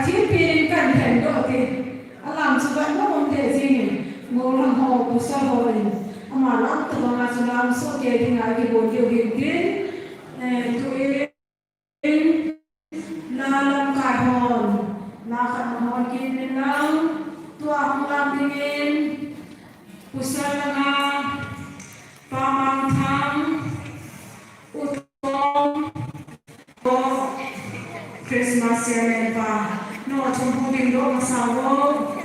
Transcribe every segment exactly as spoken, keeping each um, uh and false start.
Pathen pen in kan lhen doh te. Alam chu vat nom um te jing in. Ngol lang ho, pasal ho in. Ama lam tabang a chu lam soh kei ding a kibol diu hin tin. Eh, tu in. La lamkai hon. La khat ma hon kin min lang. Tua hung lam ding in. Pasal langa. Pa Mangthang. U Tong. Christmas chairman pa, no, chung hung ding doh masa vo.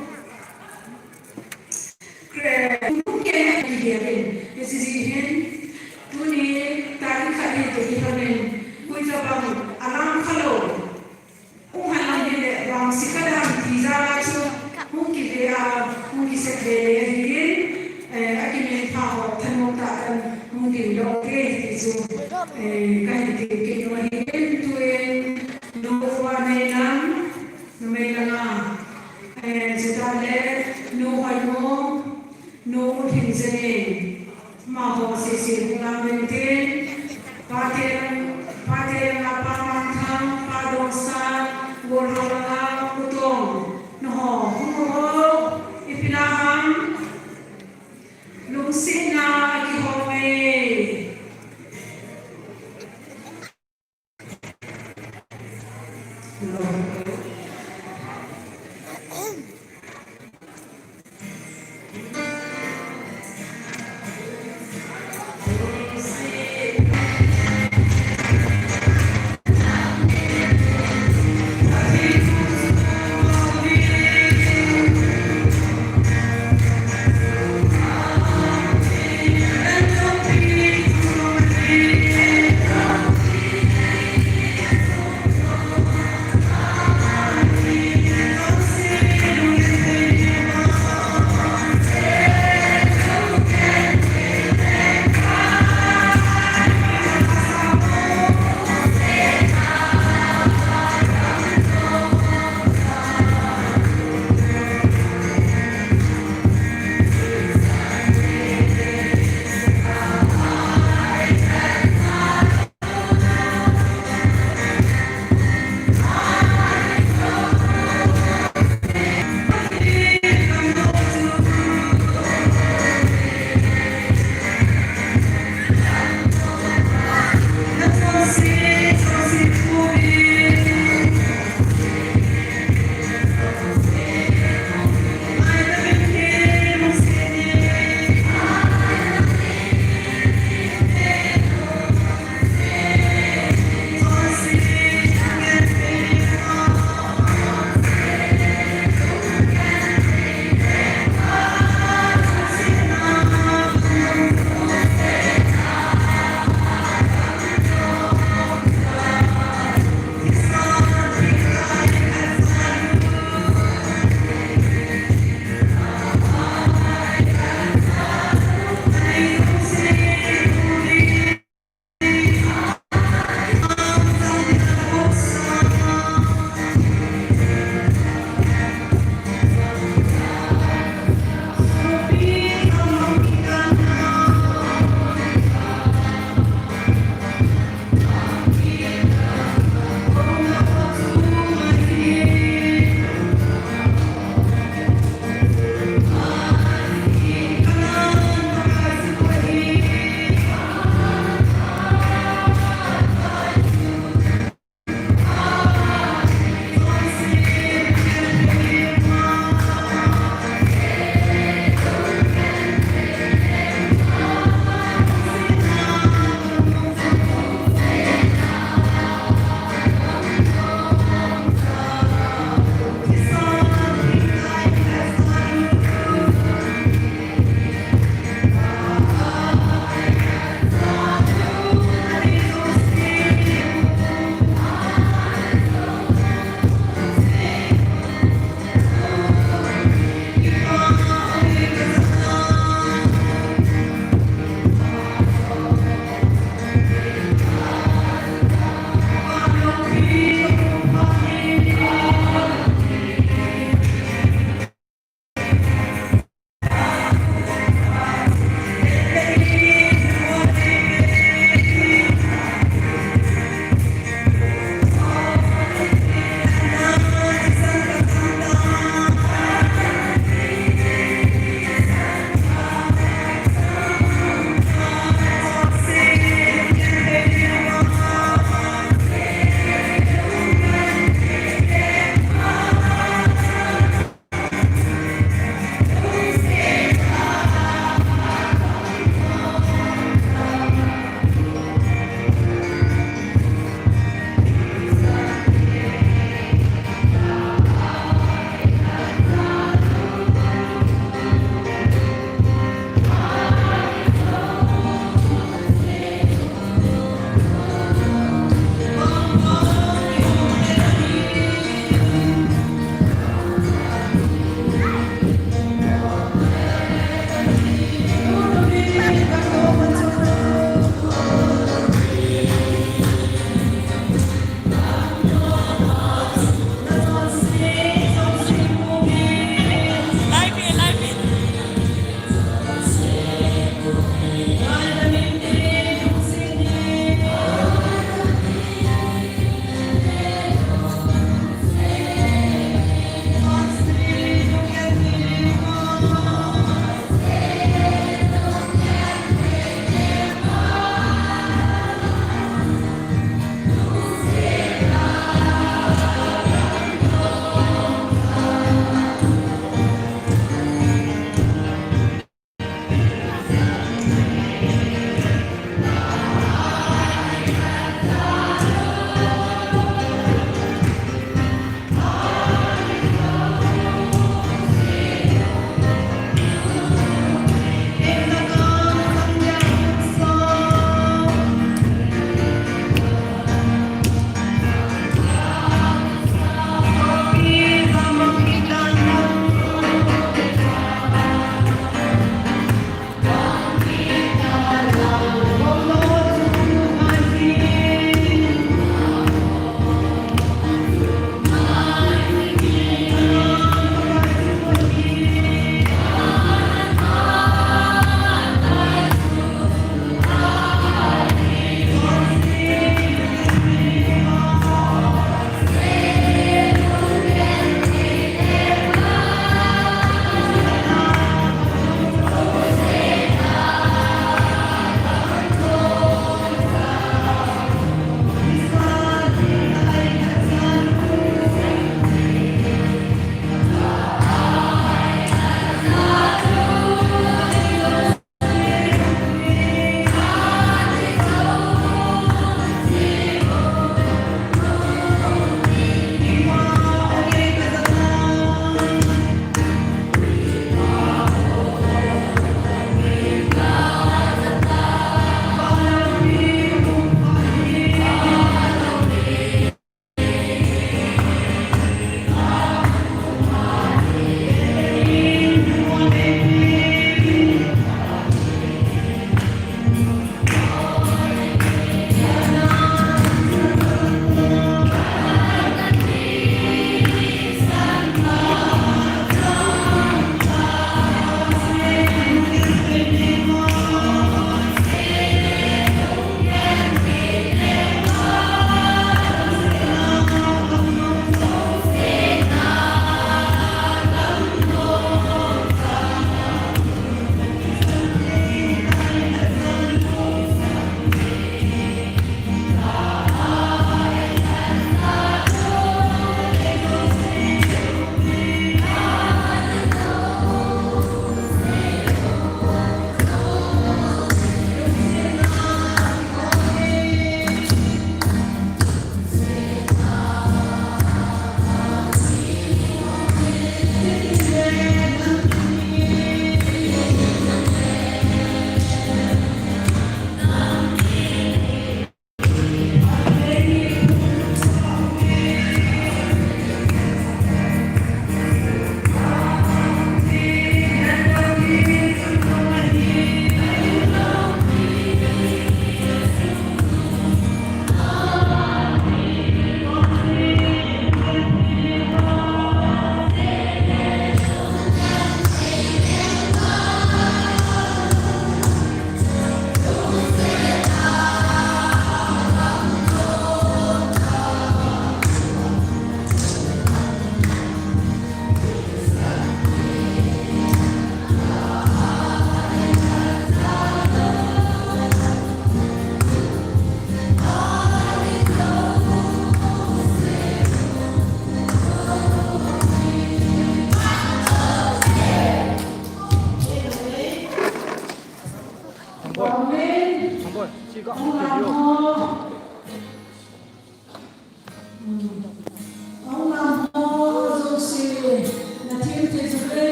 Kre, hung kei na ki dia din. Hiche jeh hin, tuni, tarik khat hi te hi panin, hui tabang, alam khalou. Hung han lang hin le, vangse khat a ham ti jal a chu, hung kive a, hung kisep ve le hin, eh, akimen pha ho, thanom tah in, hung ding doh te ti chu, eh, kahin ti kit nom ahin, tuin, nu Vaneilang, numei langa, eh, chutah le, nu Hoimo, nu Thingzeni, amaho sese hung lam ding tin, pate, pate langa Pa Mangthang, Pa Dongsai, golhang langa U Tong, nangho, hung ho, ipi la ham, lungsetna akihou e.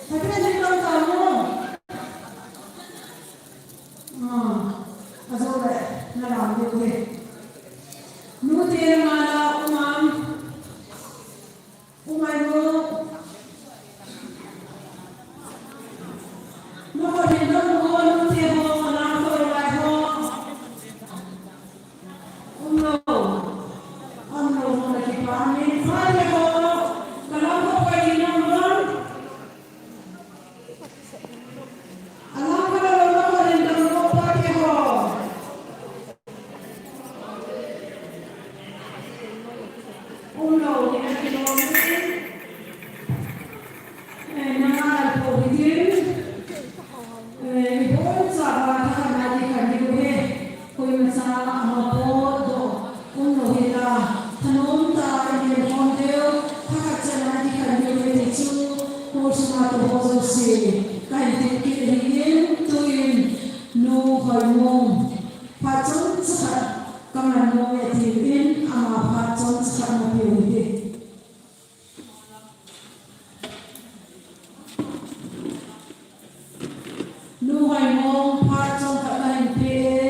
Pathen hi tam tam mo. Ah, ajo le, na lam diu hi. Nu te na la umam. Umai mo. Nu ko hin dong mo, nu te ho, na ko lai ho. Umlo. Umlo mo na ki pa ni. Fa te ho. Ka lam ko pa ni na mo. Koima cha ama potdoh umlou hita, thanom tah in genkhom diu, thakhat chan a dikhat diu hiti chu, kol sunga tou ho jouse kahin tep kit ahin, tuin Nu Hoimong phat chomcha khat kaman nom e atin, ama phat chomcha khat napeh u hite. Nu Hoimong phat chomkhat kahin pe e.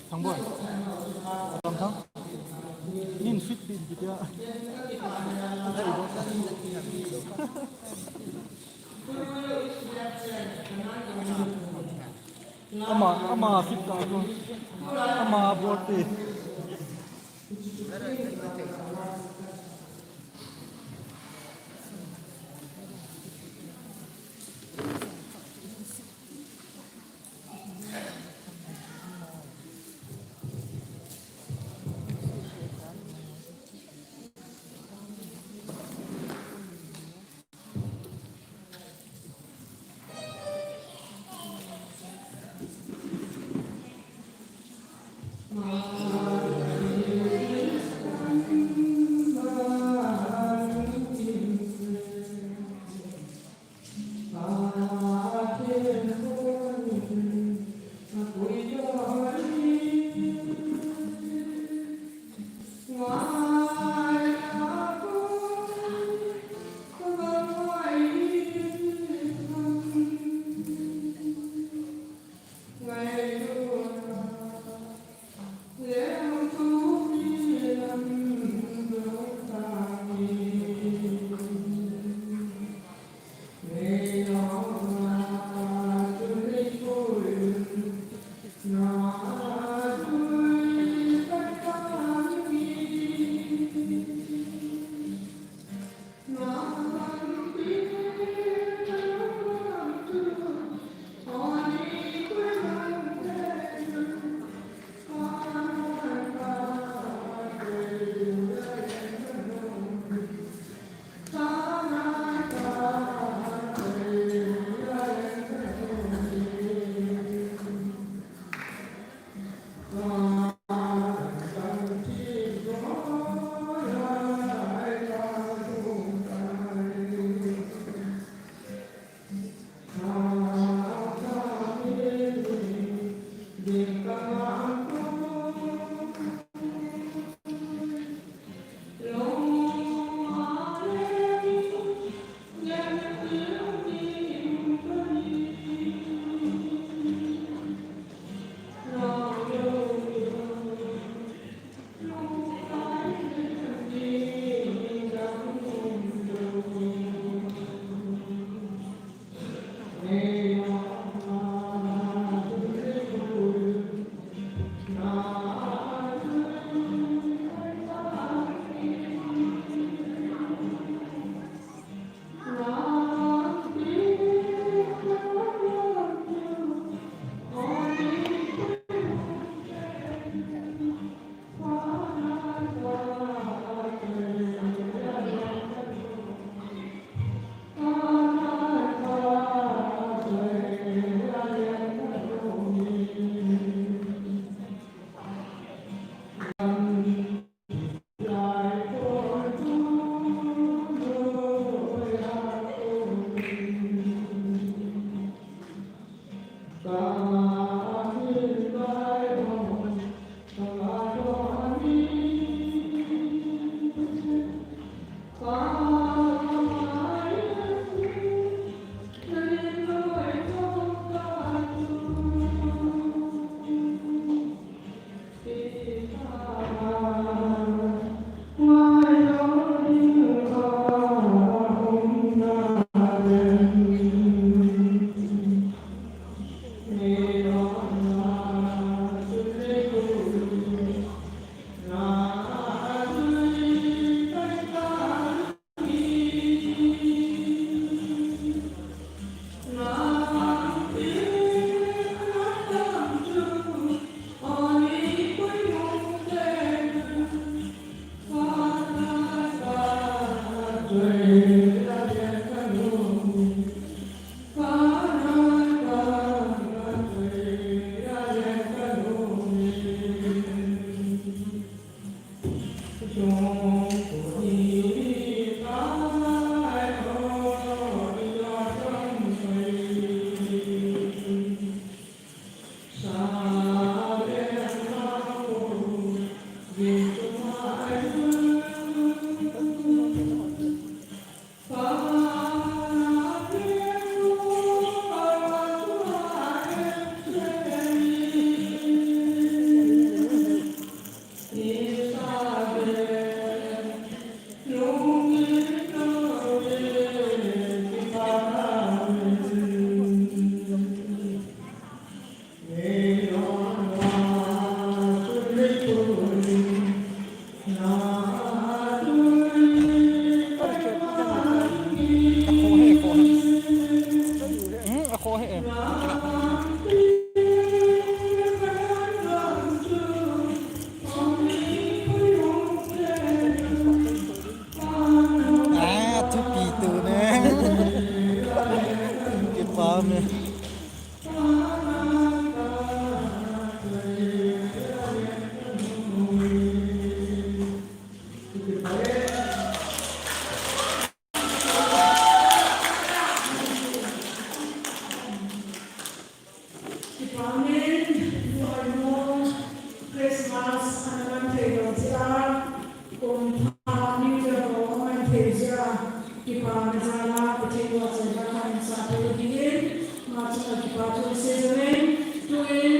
Thangboy. Thang thang. Nin fit bin kitia. Ama, ama fit ta ko. Ama bote. Kipana jal a Pathen vahchoina kahin sah peh u ahin, ama chunga kipa thu asei jing in, tuin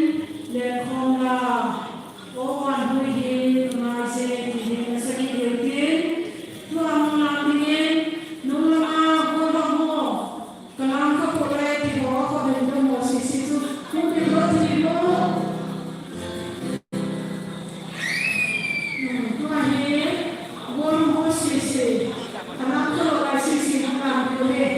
lenkhomna, O Vanhui hi kangai e, ti hi nasa kit leu tin, tua hung lang dingin, nunglam a golhang ho, kalang kapot lai ti ho, akhut in dong ho sese chu, hung peh lou ti ho. Hmm, tua hi, golhang ho sese, kalang kapot lai sese, hung lang ding ahi.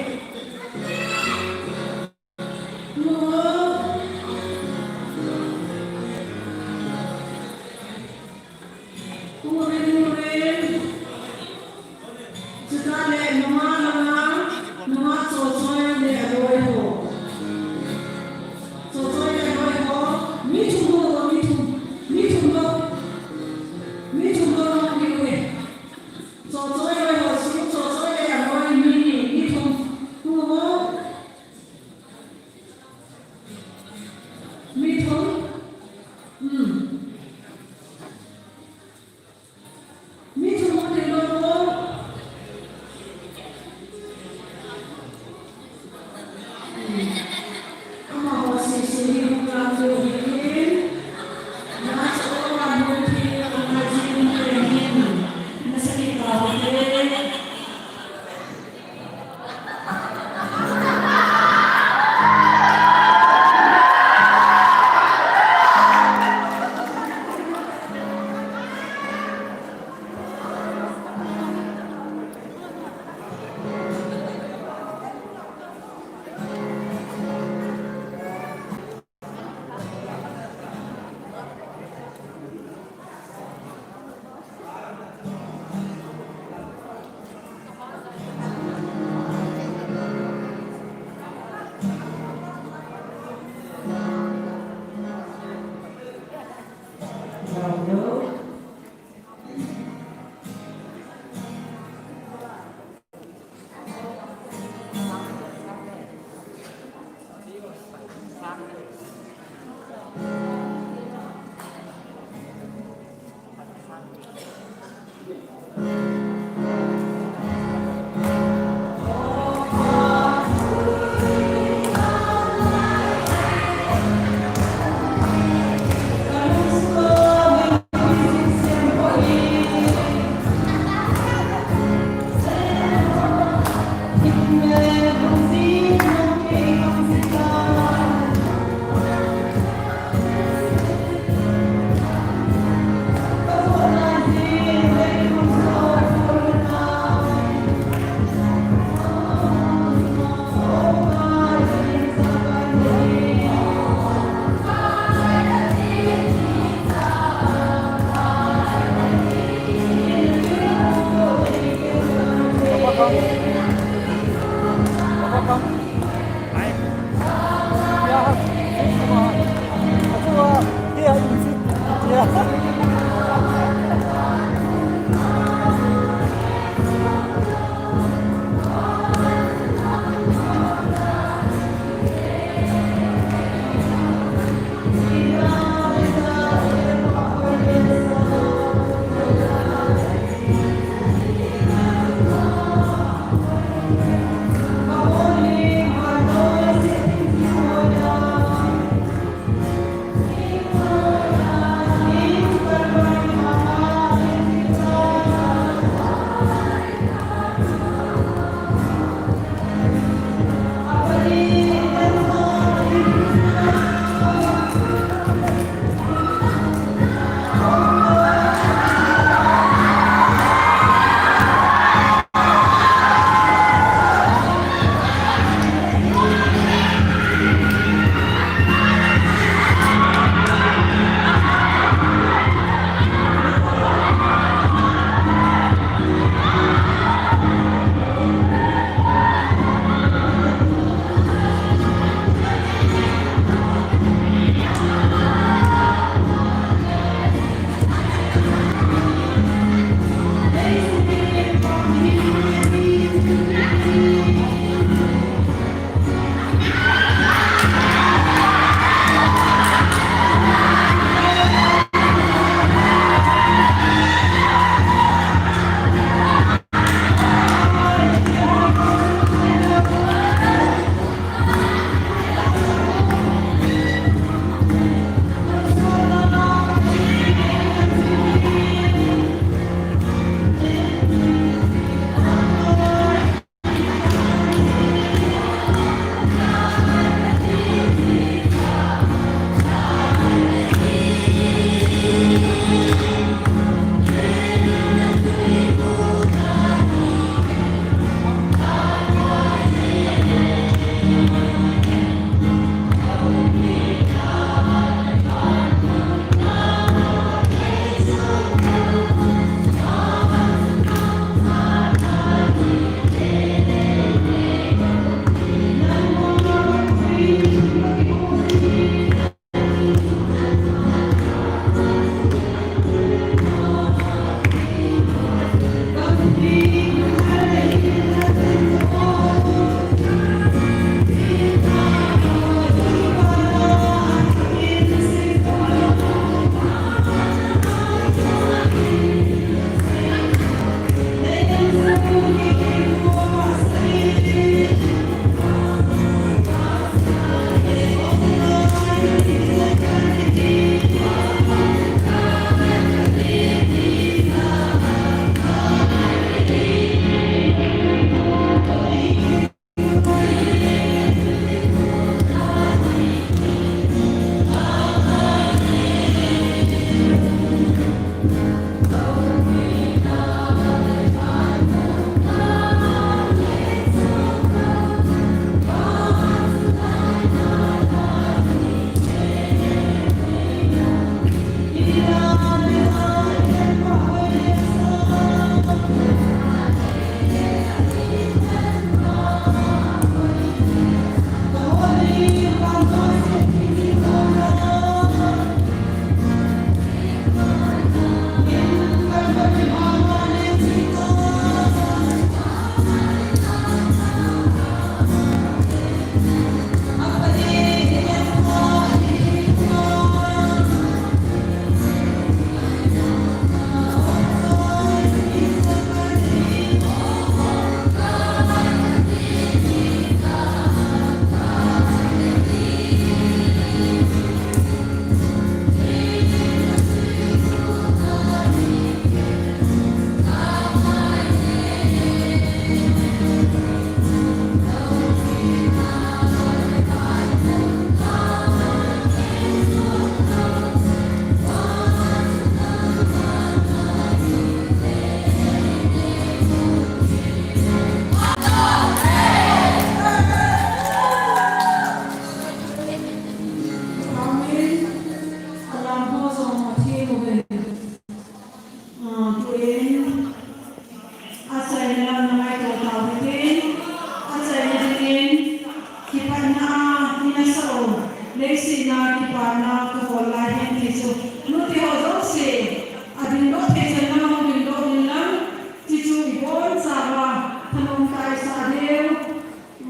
Ahiu,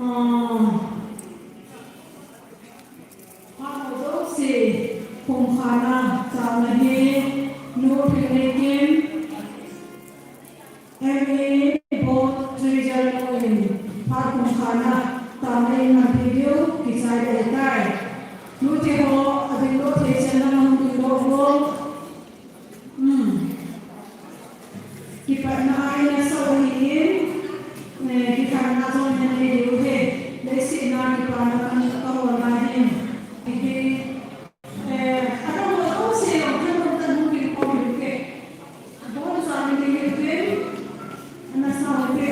ah, phat ho jouse khum khana chang ahi, Nu Thingleikim, M A Board Treasurer nu in phat khum khana chang ahi, ngan video kichai dei tai. Nu te ho, ading doh thei chan lang hung ding doh vo. Hmm. Kipatna a inasah u ahin, eh, kikhenna jong hin nei diu ahi, leiset a kipana kan ka hol na hin. Kiki, eh, adang ho jouse jong kan hung tan hung ding khom diu ahi. Bon sa min ding diu ahi, ana sa u ahi.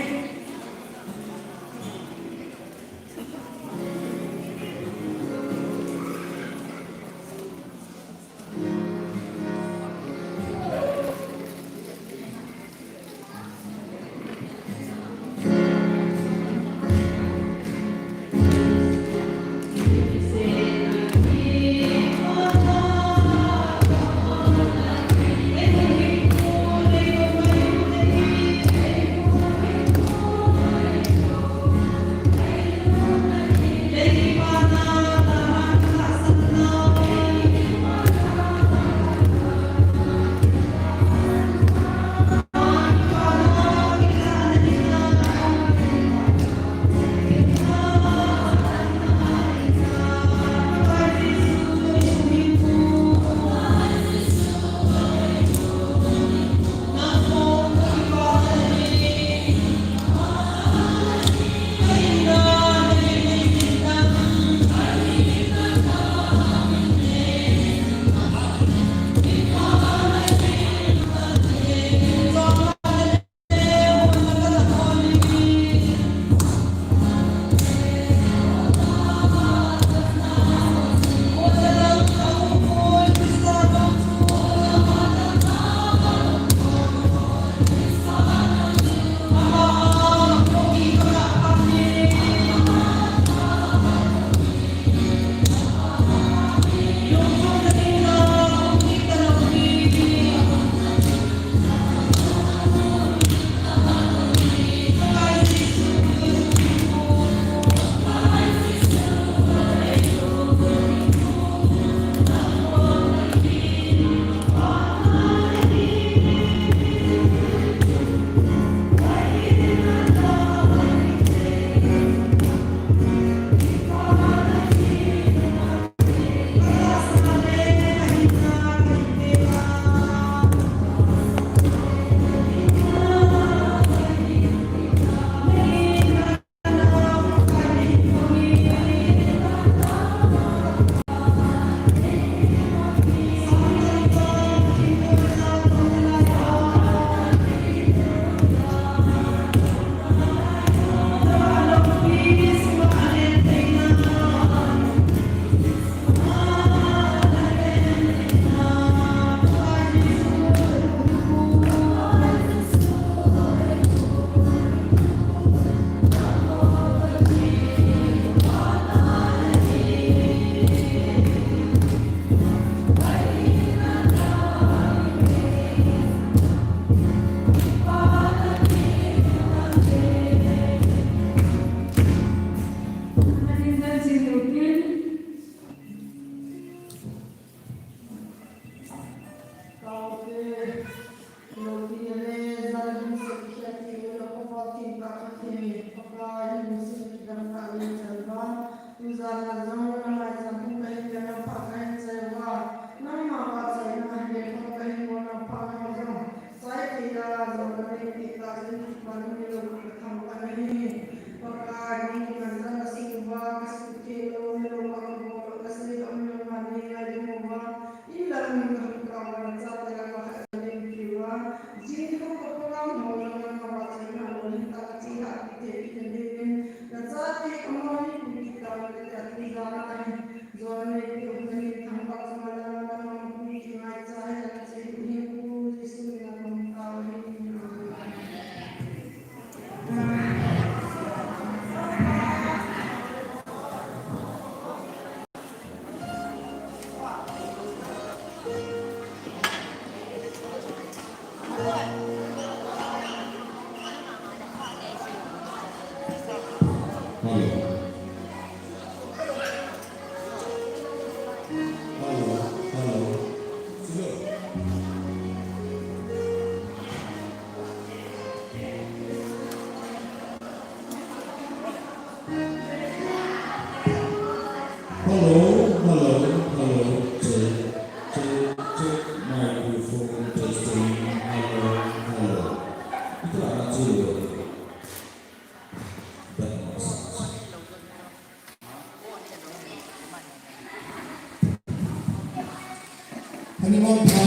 Hello, hello, hello. Check, check, check. Microphone testing. Hello, hello. Ito ang atu. Honeymoon